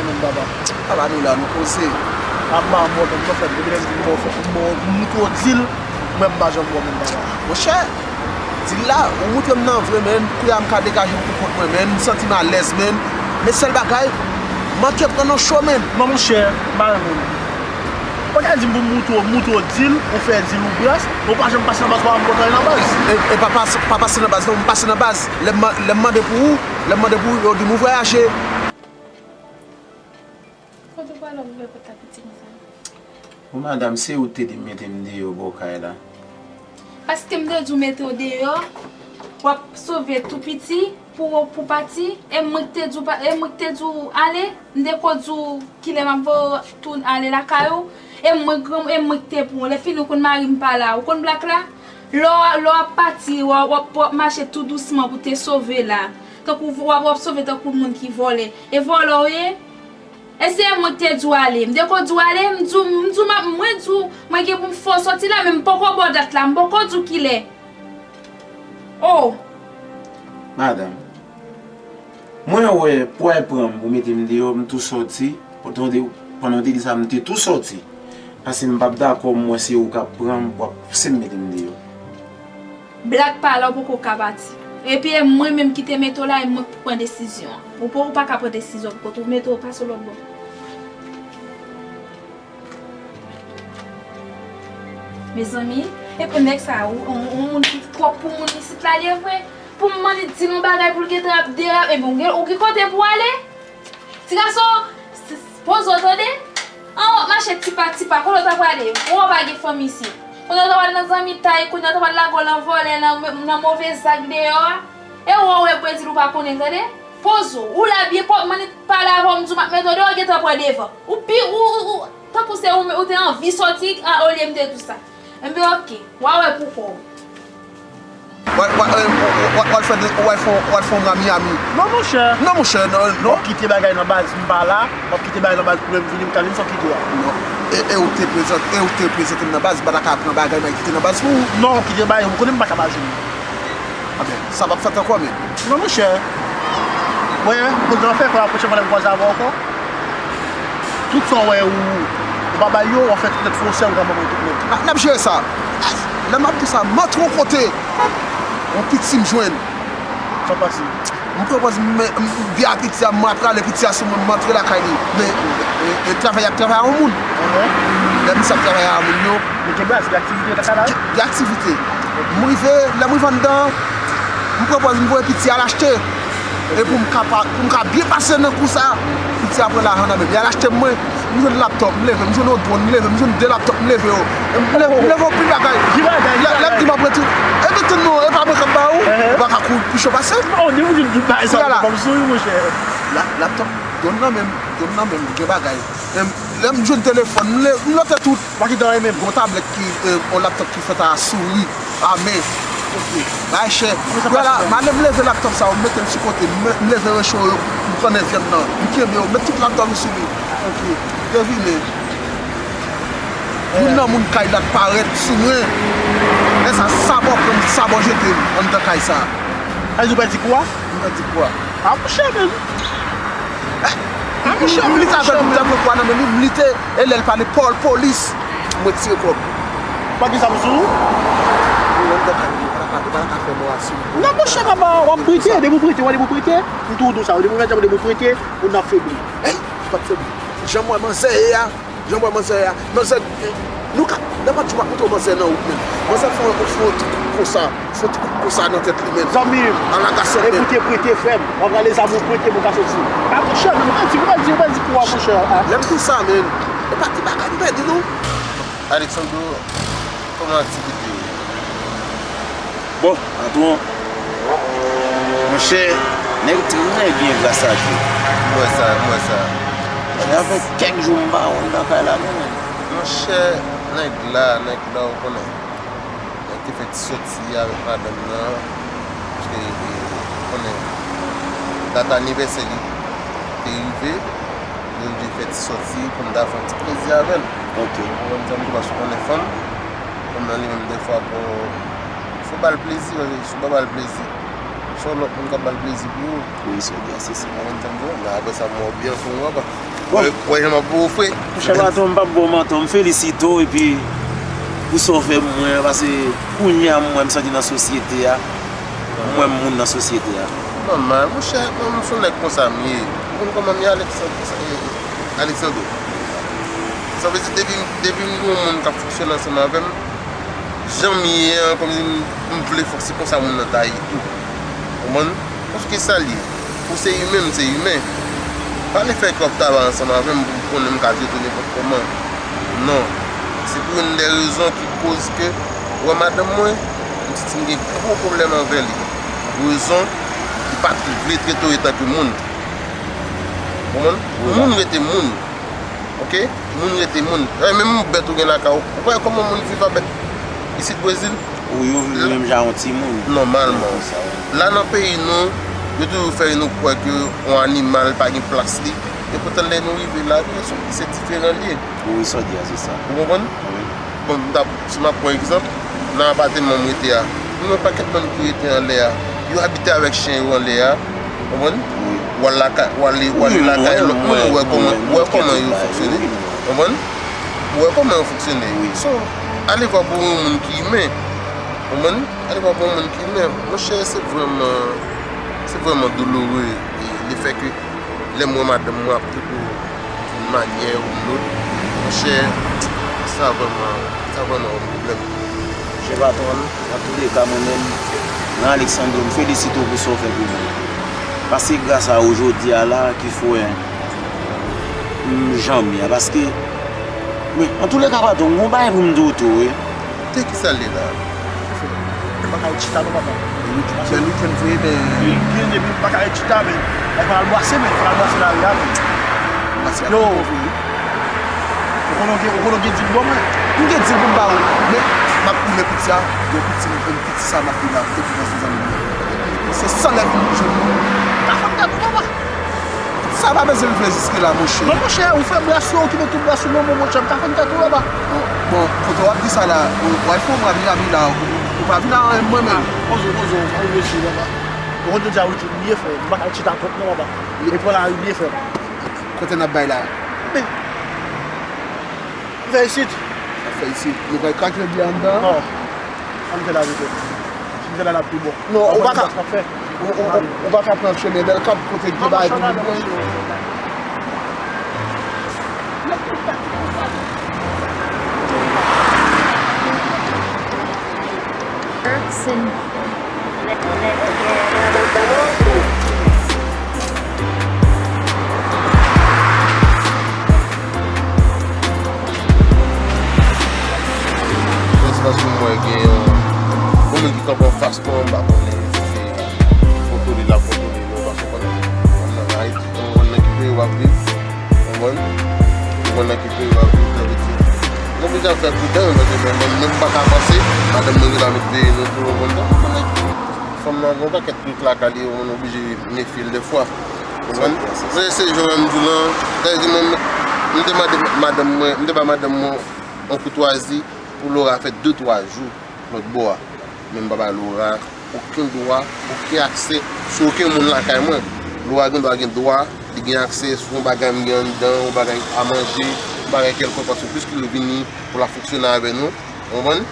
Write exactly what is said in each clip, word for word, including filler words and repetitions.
Menm papa. Papa nou la, nou koze. Ap ba m bò menm, non, frè m. Depi lè m di m ba w, fòk m ba w, m moutre w dil, mwen m pa janm ba w menm papa. Monchè, dil la, ou moutre m nan vre, menn. Kounye a m ka degaje m pou kont mwen, menn. M santi m alèz, menn. Men sèl bagay, manke pran nan cho, menn. Non, monchè, m pa renmen. Ou pa ka di m pou m moutre w, moutre w dil, ou fè dil ou bras, ou pa janm pase nan baz, pa m kontan nan baz. E, e pa pas-, pa pase nan baz, non, m pase nan baz. Lè m, lè m mande pou ou, lè m mande pou ou, yo di m ou vwayaje. Kote w prale w ouvè pòt la piti konsa? Bon, madanm, se ou ki te di m mete m deyò bò kay la. Paske m te di w mete w deyò, w ap sove tou piti pou, pou pati, e mwen ki te di w pa, e mwen ki te di w ale, m te ko di w kilè m ap voye w tou ale lakay ou, e mwen gran, e mwen ki te pran w. Lè fini ou konn mari m pa la, ou konn blak la? Lè w, lè w ap pati, w ap, w ap, w ap mache tou dousman pou te sove la. Tankou w ap, w ap sove tankou moun ki vòlè. E vòlè w ye? E se mwen ki te di w ale. M te ko di w ale, m di w, m di w, m ap, mwen di w, mwen gen pou m fè w sòti la, men m poko ba w dat la, m poko di w kilè. Oh! Madanm, mwen wè, pou w al pran m, pou mete m deyò, m tou sòti. Pandan w te, pandan w te di sa, m te tou sòti. Paske m p ap dakò, m wè se ou k ap pran m, w ap pouse m mete m deyò. Blak pa la, ou poko ka pati. Epi e mwen menm ki te mete w la, e mwen k pou pran desizyon an. Ou pa, ou pa ka pran desizyon pou kont ou, mete w pase w lòt bò. Mezanmi, epi nèg sa, ou, ou, ou moun ki twòp pou moun isit la, li ye vre. Pou m mande di l yon bagay pou l gentan ap derape, epi ou gen, ou gen kote pou w ale? Ti gason, s-, s-, poze w tande. An w ap mache tipa tipa, kote w ta prale? Ou pa gen fanmi isit. Kounye a w ta pral nan zanmitay, kounye a w ta pral lage w nan vòlè, nan, nan move zak deyò a. E ou wè w wè bredil ou pa konnen tande. Poze w. Ou la byen pòp, m annik pale avè w, m di w m ap mete w deyò, w gentan pran devan. Ou pi, ou, ou, ou, tankou se ou, ou te anvi sòti, a, olye m te di w sa. Enben, oke. W a wè pou kò w. W al, w al, w al, w al, w al fè de, w al fè, w al fè yon dra Miami. Non, monchè. Non, monchè, non, non. W ap kite bagay nan baz, m pa la. W ap kite bagay nan baz pou lè m vini, m ka vin sa w kite a. Non. E, e ou te prezante, e ou te prezante m nan baz, m pa ta ka pran bagay, m al kite nan baz pou ou. Non, w ap kite bagay, ou konnen m pa ka pa jwenn. Anben, sa p ap fèt ankò, men. Non, monchè. Mwen, pou nan fè kò a, pwochèn fwa lè m kwaze avè w ankò, tout sa w wè ou, ou pa bay yo, w ap fè tout nèt fè w sèl, ou ka ban mwen tout nèt. N ap, n ap jere sa. Lè m ap di sa, m antre yon kote, yon piti m jwenn. Sa pase? M pran pòz, m, m, m di a piti a, m prale, piti a sou mwen, m antre lakay li. Men, e, e, travay ap travay a yon moun. Lè misye ap travay a moun yo, li gen baz, gen aktivite nan kay la? Gen aktivite. M rive, lè m rive anndan, m pran pòz, m voye piti a al achte. E pou m ka pa, pou m ka byen pase nan kou sa, piti a pran lajan nan men m. Li al achte mwen, m jwenn laptòp, m leve, m jwenn yon dwòn, m leve, m jwenn de laptòp, m leve yo. M leve, m leve yon pil bagay. Lè, lè m di m ap retounen, epi tann non, e pa mwen k ap ba ou, ou pa ka kouri pi cho pase m. Oh, depi w di m tout bagay sa, m souri, monchè. La, laptòp, dwòn nan men m, dwòn nan men m, gen bagay. Lè m jwenn telefòn, m le-, m note tout. Pa kite anyen menm. Gon tablèt ki, e, on laptòp ki fèt a souri, a men. Bagay chè. Kounye a la, m ale m leve laptòp sa yo, m mete l sou kote, m, m leve recho yo, m pran vyann nan, m kenbe yo, m met tout laptòp yo sou li. Devine. Youn nan moun kay la t parèt sou mwen. Lè sa, sabò pran m, sabò jete m anndan kay sa. Sa di w pèdi kou a? M pèdi kou a. A, monchè, men. A, monchè, m lite avè l, m te pran kou a nan men li, m lite. E lè l pale, Paul, polis, mwen tire kòb. Pa gen zam sou ou? Mwen menm, nan kay mwen, pa ta ka, pa ta ka fè mwen asou. Non, monchè, papa, w ap prete, depi w prete, w ap depi w prete, m toujou di w sa, depi w mèt depi w prete, ou nan febli. Ey, m p ap febli. Jan m wè manzè ye a, jan m wè manzè ye a, manzè, nou ka, nan pa di m ap montre w manzè nan wout menm. Manzè fè yon, fè yon ti kout konsa. Fè ti kout konsa nan tèt li, men. Zanmi m, ala gason, men. Epi w te prete, frè m. W ap rale zam ou prete pou w ka soti. A, monchè, men, ou pèdi, ou pèdi, ou pèdi kou a, monchè, a. Lè m di w sa, men, e pa ti bagay m pèdi, non. Alexandro, kòman aktivite yo? Bon, patwon, monchè, nèg trè byen gras a Dye. M wè sa, m wè sa. Sa fè kèk jou m pa wè w nan kay la, non, men. Monchè, nèg la, nèg la, ou konnen. Mwen te fè ti sòti avèk madanm nan, paske, e, konnen dat anivèsè li te rive, nou te fè ti sòti pou n ta fè yon ti plezi avè l. Ok. Ou konprann sa m di w, paske ou konnen fanm, fanm nan li menm dèfwa, bon, fò ba l plezi, paske si w pa ba l plezi, Se yon lòt moun k ap ba l plezi pou ou. Wi, sa w di a, se sa. Ou konprann sa m di w? Men apre sa, m wè w byen, fò w wè pa. Bon. Wè, wè jan m ap ba w fre. Monchè patwon, m p ap ba w manti, m felisite w, epi pou sa w fè pou mwen an, paske kounye a, m wè m sòti nan sosyete a, m wè m moun nan sosyete a. Nòmal, monchè, mwen, m se yon nèg konsa m ye. Ou konn kòman m ye, Alexandre, konsa, eh, Alexandre? Sa vle di, depi, depi m gen yon moun k ap fonksyone ansanm avè m, jan m ye an, kòmsi m, m vle fòk se konsa moun nan ta ye tou. Konprann? Paske sa l ye. Ou se imen, m se imen. Pa lefètke w ap travay ansanm avè m pou w konnen m ka trete w nenpòt kòman. Non. Se pou youn dè rezon ki koz ke, ou wè madanm mwen, m santi m gen gwo pwoblèm anvè li. Rezon, li pa t vle trete w etanke moun. Konprann? Moun rete moun. Oke? Moun rete moun. E menm yon bèt ou gen lakay ou. Ou pa wè kòman moun viv a bèt isit Brezil? Ou yo viv menm jan yon timoun. Nòmalman. La nan peyi nou, yo toujou fè nou kwè ke yon animal pa gen plas li. Epoutan lè nou rive la, nou se diferan li ye. Wi, sa w di a, se sa. Ou konprann? Wi. Bon, m t ap, si m ap pran egzanp, nan apateman m rete a, gen yon pakèt moun ki rete anlè a. Yo abite avèk chen yo anlè a. Konprann? Wi. W al lakay, w ale, w ale lakay lòt moun, ou wè kòman, ou wè kòman yo fonksyone. Konprann? Ou wè kòman yo fonksyone. Wi. So, ale vwa pou yon moun ki imen. Konprann? Ale vwa pou yon moun ki imen. Monchè, se vrèman, se vrèman doulore. E lefètke lè m wè madanm mwen ap trete w yon manyè ou yon lòt, monchè, sa vrèman, sa vrèman yon pwoblèm. Monchè patwon, antouleka, mwen menm, nan Alexandro, m felisite w pou sa w fè pou mwen. Paske gras a ou jodi a la ki fè m jan m ye a. Paske, men, antouleka, patwon, m gon bagay pou m di w tou, wi. Te ki sa l ye la? Frè, m pa ka ret chita non, papa. Bèl weekend vre, men. Li byen epi m pa ka ret chita, men. Fò n al bwase, men. Fò n al bwase lari a, men. Yo. Ou konnen w gen, ou konnen w gen dil bò mwen? M gen dil pou m ba ou, men m ap goumen pou ti a. Gen piti, gen piti sa m ap goumen avèk li, se zanmi m. Se san nèf mil joun. Ka fè m tèt ou, papa. Sa pa bezwen rive jiske la, monchè. Non, monchè, ou fè bras yo, ou kite tout bras yo nan men w, monchè, m ka fè m tèt ou, papa. Bon, bon, kote w ap di sa la, ou, w al fè yon bra vin la, ou, ou pa vin a anyen mwen menm. Poze w, poze w, ou reflechi, papa. Ou konn jodi a weekend li ye, frè, m pa ka chita twòp non, papa. E pran lari li ye, frè. Kote n ap bay la? Men, m fè isit. Sa fè isit. Nou pral krache byen anndan? Non. Ann fè la, mesye. Si n fè la, n ap pi bon. Non, ou pa ka, ou, ou, ou, ou pa ka pran chemen Bèlkap kote gen bagay pou moun pran. Jackson. Jis paske m wè gen yon, yon moun ki kanpe anfas mwen, m pa konnen si se foto li l ap foto li, non, paske w konnen, kòm nan Ayiti, ou konn nan ki peyi w ap viv, ou konprann? Ou konn nan ki peyi w ap viv, sa vle di, nou bezwen fè pridan, paske mwen menm, menm m pa ka panse, madanm mwen gentan met veye nou tou, ou konprann sa? Fanm nan gen yon pakèt trik lakay li, ou konn oblije mefye l dèfwa. Ou konprann? Se, se jan m di w lan, sa vle di mwen, m te mande madanm mwen, m te ba madanm mwen yon koutwazi pou Laura fè de twa jou lòt bò a. Men m pa ba Laura okenn dwa, okenn aksè sou okenn moun lakay mwen. Laura gen dwa gen dwa, li gen aksè sou yon bagay m gen anndan, yon bagay a manje, yon bagay kèlkonk, paske piske li vini pou l ap fonksyone avè nou, ou konprann?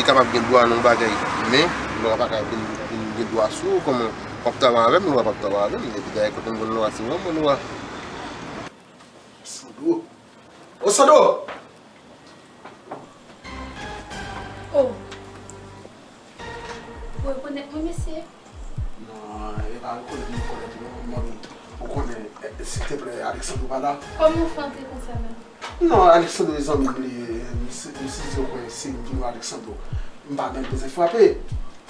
Li kapab gen dwa nan yon bagay, men Laura pa ka vin, vin gen dwa sou ou kòman w ap travay avè m, Laura p ap travay avè m, epi dayè kote m konn Laura se manman Laura. Sandro! Ô Sandro! Oh! Ou rekonèt mwen, mesye? Non, e pa rekonèt mwen rekonèt ou non, manmi. Ou konnen, eh, silteplè, Alexandro pa la. Kòman w fè antre konsa menm? Non, Alexandro e zanmi m li ye. M si, m sipoze kwè se m ki non Alexandro. M pa menm bezwen frape.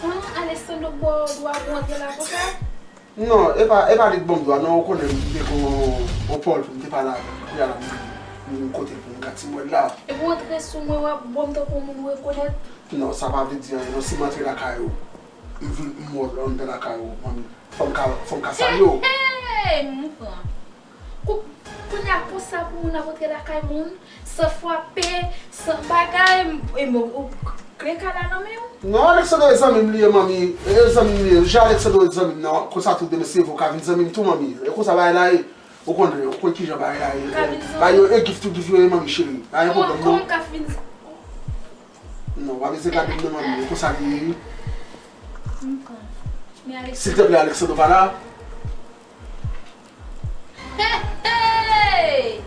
Ah, Alexandro ba w dwa pou w antre la konsa? Non, e pa, e pa li k ban m dwa, non, ou konnen m te gon yon pòl pou m te pale avè l. Kounye a la, m, m kote l pou m ka ti mwen la. Epi w antre sou mwen, w ap ba m tankou yon moun ou rekonèt. Non, sa pa vle di anyen, non, si m antre lakay ou, m vin, m wè w anndan lakay ou, manmi, fò m ka, fò m ka salye w. Hey, hey, m pran. Kou-, Kounye a konsa pou moun ap antre lakay moun, san frape, san bagay, e mwen, ou, kle kay la nan men w. Non, Alexandro e zanmi m li ye, manmi. E zanmi m li ye. Jan Alexandro e zanmi m nan, konsa tou demen se vre w ka vin zanmi m tou, manmi. E konsa bagay la ye. Ou konnen, ou konn kijan bagay la ye. Ou ka vin zanmi m. Bagay yo e gift to gift yo ye, manmi cheri. Pa gen pwoblèm non. Kòman w ka vin zanmi m? Non, pa bezwen gade m non, manmi. E konsa li ye. M konn. Men Alexandro. Silteplè, Alexandro pa la. Hey, hey!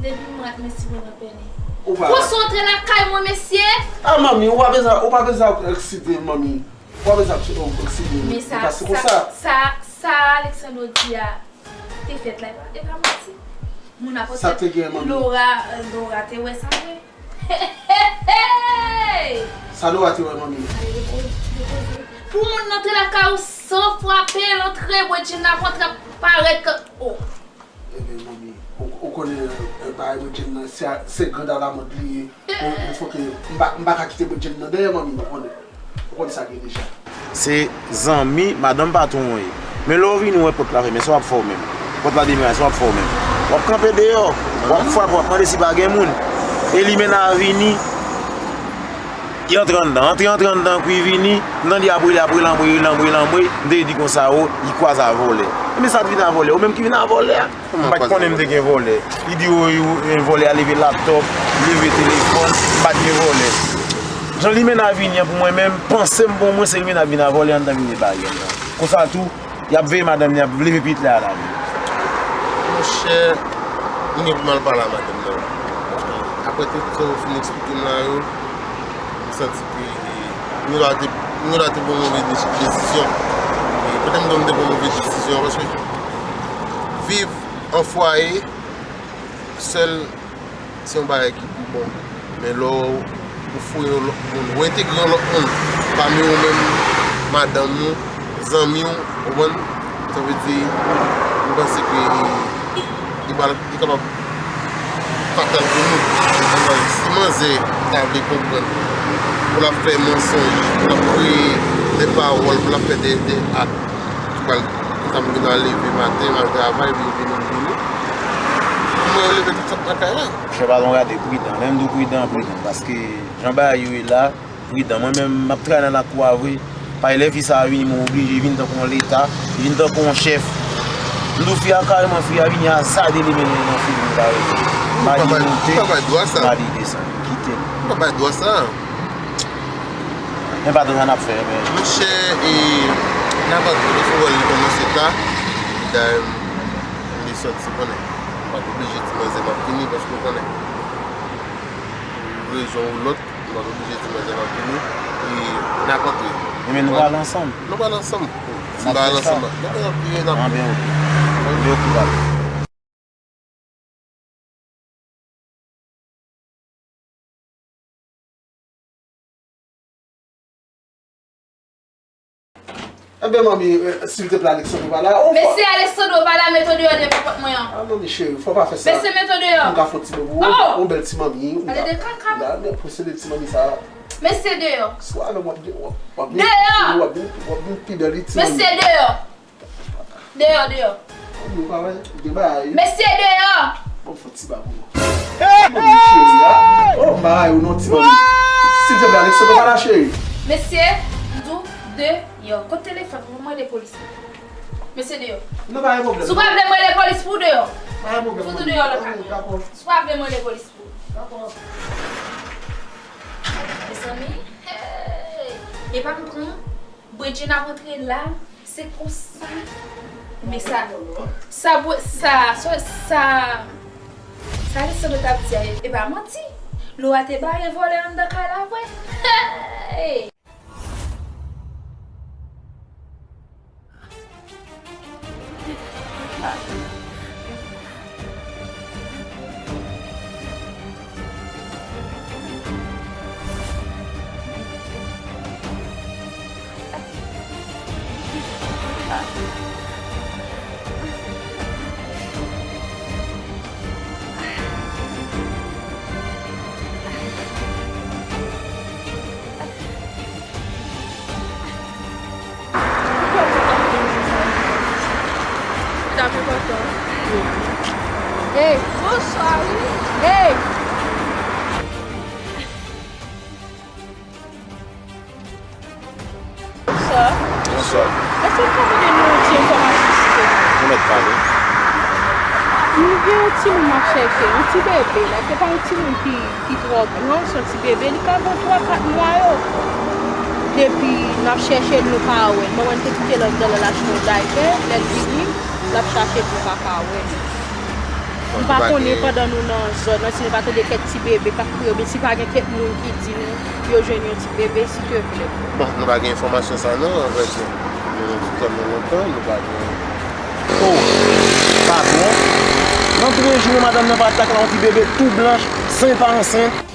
Depi m rat, mesye, mwen nan pèlen. Ou pa. Pou sou antre lakay mwen, mesye. Ah, manmi, ou pa bezwen, ou pa bezwen eksite, manmi. Ou pa bezwen eksite. Men sa, sa, sa, sa Alexandro di a te fèt la, e pa, e pa manti. Moun ap... Sa te gen, manmi? Laura, euh, Laura te wè sa vre. Sa Laura te wè, manmi? Pou moun antre lakay ou san frape, l antre, Bredjenn ap antre ap parèt. Oh. Ebyen, manmi, ou, ou konnen, euh, bagay Bredjenn nan, se, se grand à la mode li ye. Ou, ou fòke, m pa, m pa ka kite Bredjenn nan dèyè, manmi, ou konnen. Ou konn sa gen deja. Se zanmi madanm patwon w ye. Men lè w vini, w wè pòt la fèmen, sa w ap fè w menm? Pòt la demen, sa w ap fè w menm? W ap kanpe deyò, w ap frape, w ap mande si pa gen moun. E limena a vini, li antre anndan, antre, antre anndan, kou li vini, m tande li ap rele, ap rele, anmwe, rele, anmwe, anmwe, m te di konsa, o, li kwaze a vòlè. Men sa t vin a vòlè, ou menm ki vin a vòlè a. M pa t konnen m te gen vòlè. Li di, o, yo, vòlè a leve laptòp, leve telefòn, m pa t gen vòlè. Jan limena vini an, pou mwen menm, panse m bon, mwen se limena vin a vòlè anndan, vin debake anndan. Konsa tou, y ap veye madanm li, y ap leve pitit la a lavi. Monchè, m gen pou m al pale a madanm nan. Paske apre tout sa yo fin eksplike m la yo, m santi ke, e, Nilou a te, Nilou a te pran move de-, desizyon. E poutèt m di w m te pran move desizyon, paske viv an fwaye sèl, se yon bagay ki pi bon. Men lè w, ou fouye yon lòt moun, ou entegre yon lòt moun pami ou menm, madanm ou, zanmi w, ou konprann? Sa vle di, m panse ke li, li pral, li kapab fatal pou nou. Si manzè ta vle konprann, pou l ap fè mansonj, pou l ap kreye de pawòl, pou l ap fè de, de ak, ki pral, sa m gentan leve maten, m al travay, vin vini, m vini. Mwen leve tout sot nan kay la. Monchè, pa t yon rate, pridan. Lè m di w pridan, pridan. Paske jan bagay yo ye la, pridan. Mwen menm, m ap travay nan lakou a vre. Paske lè fi sa a vini, mwen oblije vin tankou yon leta, vin tankou yon chèf. M di w fi a kareman, fi a vini azade li mennen nan figi m kareman. M pa di monte, m pa di desann. Kite l. M pa bay dwa sa. Men pa dwa sa n ap fè, men. Monchè, e, n ap antre, paske w wè l kòmanse ta. Dayè, m desann, se konnen. M pa t oblije di manzè m ap vini, paske w konnen. Pou rezon ou lòt, m pa t oblije di manzè m ap vini. E n ap antre. Ebyen, nou prale ansanm. Nou prale ansanm. Si n pa al ansanm, nou prale ansanm. Anben, oke. Anben, oke, papa. Enben, manmi, eh, silteplè, Alexandro pa la. Oh, mesye Alexandro pa la, mete w deyò devan pòt mwen an. Ah, manmi cheri, fò pa fè sa. Mesye, mete w deyò. M ka fè yon ti bobo. Oh! Yon bèl ti manmi. Gade de kaka. Gade, posede ti manmi sa. Mesye, deyò. Si w avè m, w ap vin, w ap, w ap vin, deyò! W ap vin, w ap vin pi bèl, wi, ti manmi. Mesye, deyò. Deyò, deyò. Ou pa wè, gen bagay. Mesye, deyò! Bon, fò ti ba pou nou. Manmi cheri a. Oh, m pa rayi w non, ti manmi. Silteplè, Alexandro pa la, cheri. Mesye, m di w, deyò. Kote telefòn mwen? Mwen rele polis. Mesye, deyò. Non, pa gen pwoblèm. Si w pa vle mwen rele polis pou w, deyò. Pa gen pwoblèm. Fout ou deyò lakay mwen. Dakò. Si w pa vle mwen rele polis pou w. Dakò. Mezanmi, hey! Epa m pran Bredjenn ap antre la, se konsa. Men sa, sa, sa, sa, sa, sa Alexandro t ap di a, e pa manti. Laura te bare vòlè anndan kay la vre. Hey! Hey! Bonswa, wi. Hey! Bonswa. Bonswa. Èske m ka mande nou yon ti enfòmasyon, silvouplè? Nou mèt pale. Nou gen yon timoun m ap chèche, yon ti bebe, like, se pa yon timoun ki, ki twò gran, se yon ti bebe, li ka gen twa, kat mwa yo. Depi n ap chèche l, nou pa wè l. Manman l te kite l anndan, l al achte yon daypè, lè l vini, l ap chache l, nou pa ka wè l. M pa konnen pandan nou nan zòn nan, si nou pa tande kèk ti bebe k ap kriye, oubyen si pa gen kèk moun ki di nou yo jwenn yon ti bebe, silteplè. Bon, nou pa gen enfòmasyon sa non, anvèdi. Nou di kòm nou lontan, nou pa gen. Oh, patwon. Nan premye jounen madanm nan pa t ak la, yon ti bebe tou blanch, san pa ansent.